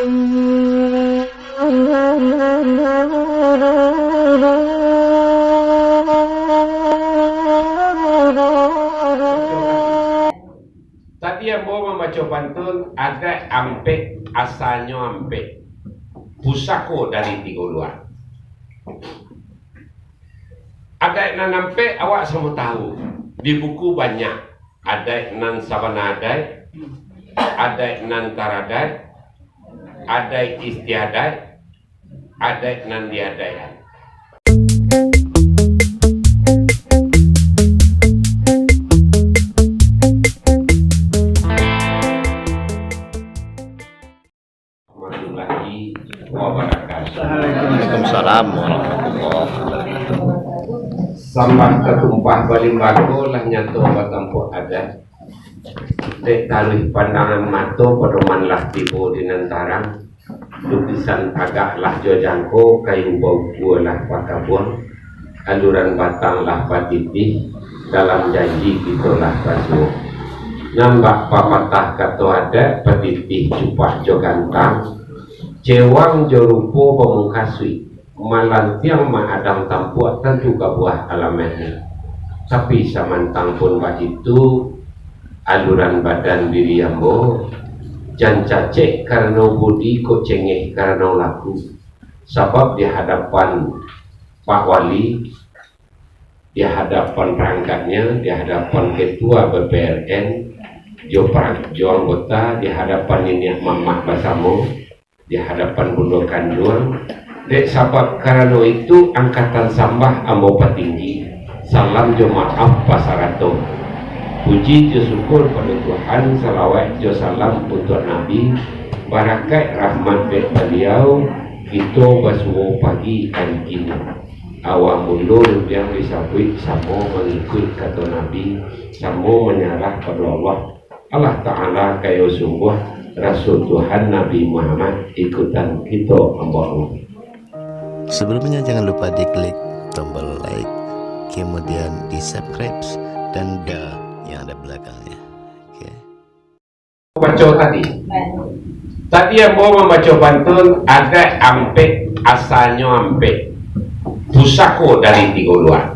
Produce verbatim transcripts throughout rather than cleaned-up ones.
Tadi ambo mambaco pantun, adaik ampek, asanyo ampek, pusako dari tigo luak. Adaik nan ampek awak samo tahu, di buku banyak. Adaik nan sabana adaik, adaik nan taradaik, adaik istiadaik, adaik nan diadaikan. Warahmatullahi wabarakatuh. Waalaikumsalam warahmatullahi wabarakatuh. Sambah tatumpah balimbago, lah nyato batampuak adat. Dek taruih pandangan mato, padoman lah tibo di nan tarang. Lukisan tagak lah jo jangko, kayu baukua lah bakabuang, aluran batang lah batitih, dalam janji kito lah basuo. Nan bak papatah kato adaik, patitih cupak jo gantang, cewang jo rupo bamungkasuik, malantiang maadang tampuak, tantu babuah alamaiknyo. Tapi samantang pun baitu, aluran badan diri ambo, jan cacek karano budi, kok cengeh karano laku. Sabab di hadapan Pak Wali, di hadapan rangkatnya, di hadapan Ketua B P R N, jo para, jo anggota, di hadapan niniak mamak basamo, di hadapan bundo kanduang. Dek sabab karano itu, angkatan sambah ambo patinggi, salam jo maaf pasarato. Puji jo syukur pado Tuhan, salawat jo salam untuak Nabi, barakaik rahmat dek Baliau, kito basuo pagi ari kini. Awal mulo rundiang disabuik, samo mangikuik kato Nabi, samo manyarah pado Allah. Allah Ta'ala kayo sungguah, Rasul Tuhan Nabi Muhammad, ikutan kito ambo. Sebelumnya, jangan lupa diklik tombol like, kemudian di-subscribe, dan bell yang ada belakangnya. Oke. Baco tadi. Tadi ambo mambaco pantun, adaik ampek, asanyo ampek, pusako dari tigo luak.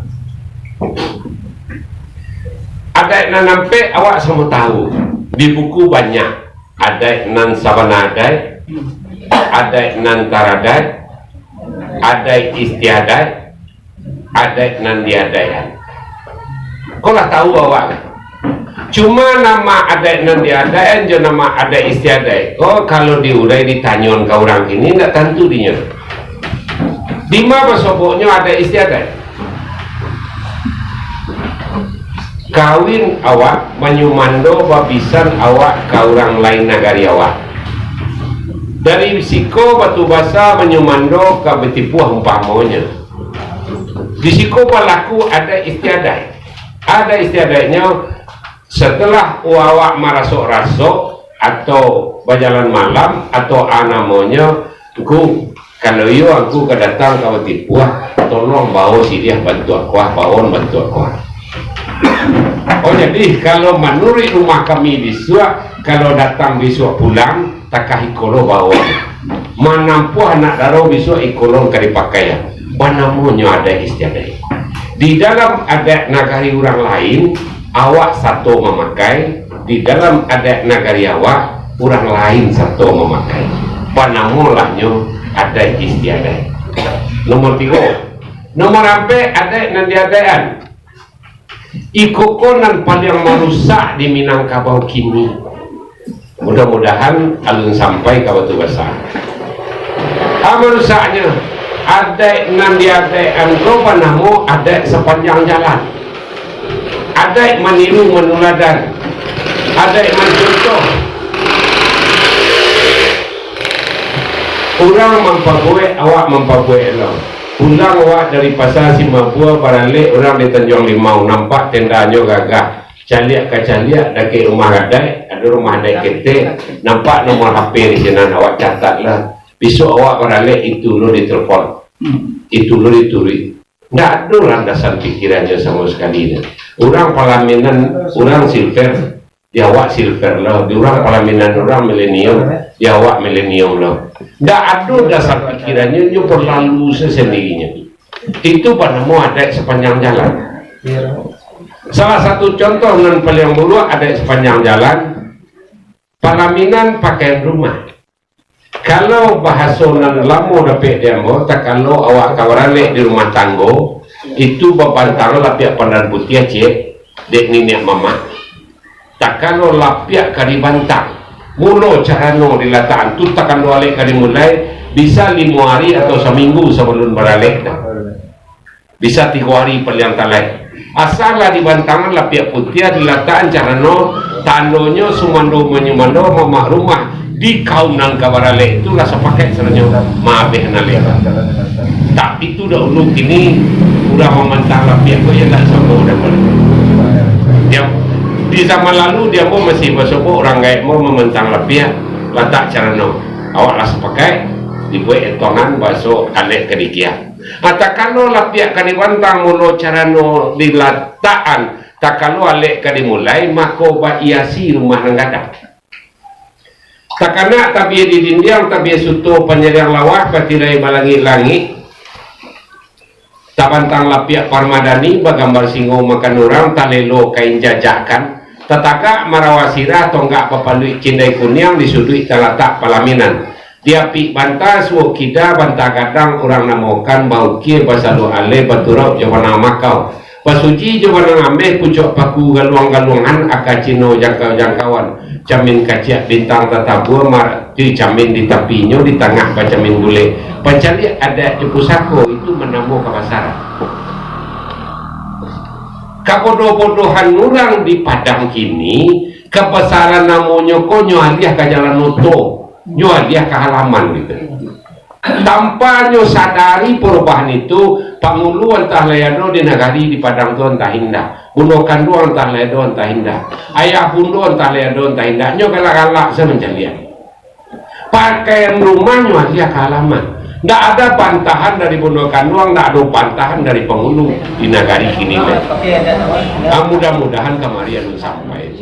Adaik nan ampek awak samo tahu, di buku banyak. Adaik nan sabana adaik, adaik nan taradaik, adaik istiadaik, adaik nan diadaikan. Ko lah tahu awak. Cuma nama adaik nan diadaikan jo nama adaik istiadaik ko, kalau diurai ditanyoan ka urang kini, ndak tantu dinyo. Dima basoboknyo adaik istiadaik? Kawin awak, manyumando babisan awak ka urang lain nagari awak. Dari siko Batu Basa manyumando ka Batipuah umpamonyo. Di siko balaku adaik istiadaik. Adaik istiadaiknyo, setelah awak marasok-rasok, atau bajalan malam, atau a namonyo, Ngku, kalau iyo Ngku ka datang ka Batipuah, tolong bao siriah bantuak kuah, bawon bantuak kuah. Oh, jadi, kalau manuruik rumah kami bisuak, kalau datang bisuak pulang, takah iko lo bawon. Manampuah anak daro bisuak, iko lo ka dipakaian. Banamonyo adaik istiadaik. Di dalam adaik nagari urang lain, awak sato mamakai, di dalam adaik nagari awak, urang lain sato mamakai. Banamo lahnyo adaik istiadaik. Nomor tigo. Nomor ampek, adaik nan diadaikan. Iko ko nan paliang marusak di Minangkabau kini. Mudah-mudahan alun sampai ka Batu Basa. A marusaknyo, adaik nan diadaikan ko banamo adaik sapanjang jalan. Adaik maniru manuladan. Adaik mancontoh. Urang mampabuek, awak mampabuek lo. Pulang awak dari Pasa Simabua, baralek urang di Tanjuang Limau, nampak tendanyo gagah. Caliak ka caliak, dakek rumah adaik, ado rumah adaik ketek, nampak nomor H P di sinan, awak catatlah. Bisuak awak baralek, itu lo ditelepon, itu lo dituruik. Ndak ado landasan pikirannyo samo sakali. Urang palaminan, urang silver, Di awak silver lo, di urang palaminan urang milenium, di awak milenium lo. Ndak ado dasar pikirannyo, nyo berlalu sesendirinyo. Itu banamo adaik sapanjang jalan. Salah satu contoh nan paliang buluak adaik sapanjang jalan, palaminan pakaian rumah. Kalau bahaso nan lamo dapek di ambo, takalo awak ka baralek di rumah tanggo, itu babantang lapiak pandan putiah ciek, dek niniak mamak. Takalo lapiak ka dibantang, mulo carano dilatakan tu, takalo alek ka dimulai, bisa limo ari atau saminggu sabalun baralek tu. Bisa tigo ari paliang talai. Asal lah dibantangan lapiak putiah, dilatakan carano, tandonyo sumando manyumando, mamak rumah di kaum nan ka baralek itu lah sapakaik saranyo maabeh nalek. Tapi tu dahulu, kini urang mamantang lapiak ko, iyo ndak samo dah. Di zaman lalu, di ambo masih basobok urang gaek ambo mamantang lapiak, latak carano. Awak lah sapakaik, dibuek etongan baso alek kadikiak. Ha, takalo lapiak ka dibantang, mulo carano dilatakan, takalo alek ka dimulai, mako baiasi rumah nan gadang. Takanak tabia di dindiang, tabia suto panyariang lawah, batirai balangik-langik, tabantang lapiak parmadani, bagambar singo makan urang, talelo kain jajakan, tatagak marawa sirah, tonggak bapaluik cindai kuniang, di suduik talatak palaminan. Di apik banta suok kida, banta gadang urang namokan, baukia basaluah alai, baturok jo banang makau, basuji jo banang ameh, pucuak paku galuang-galuangan, aka cino jangkau-jangkauan, camin kaciak bintang tatabua, marati camin di tapinyo, di tangah bacamin bulek. Pancaliak adaik jo pusako, itu manamo kabasaran. Kabodoh-bodohan urang di Padang kini, kabasaran namonyo ko nyo aliah ka jalan oto, nyo aliah ka halaman gitu. Tanpa nyo sadari parubahan itu, pangulu antah lai ado di nagari di Padang tu antah indak, bundo kanduang antah lai ado antah indak, ayah bundo antah lai ado antah indak, nyo galak-galak sajo mancaliak. Pakaian rumah nyo aliah ka halaman. Ndak ada bantahan dari bundo kanduang, ndak ado bantahan dari pangulu di nagari kini lai. Ah, mudah-mudahan kamari alun sampai.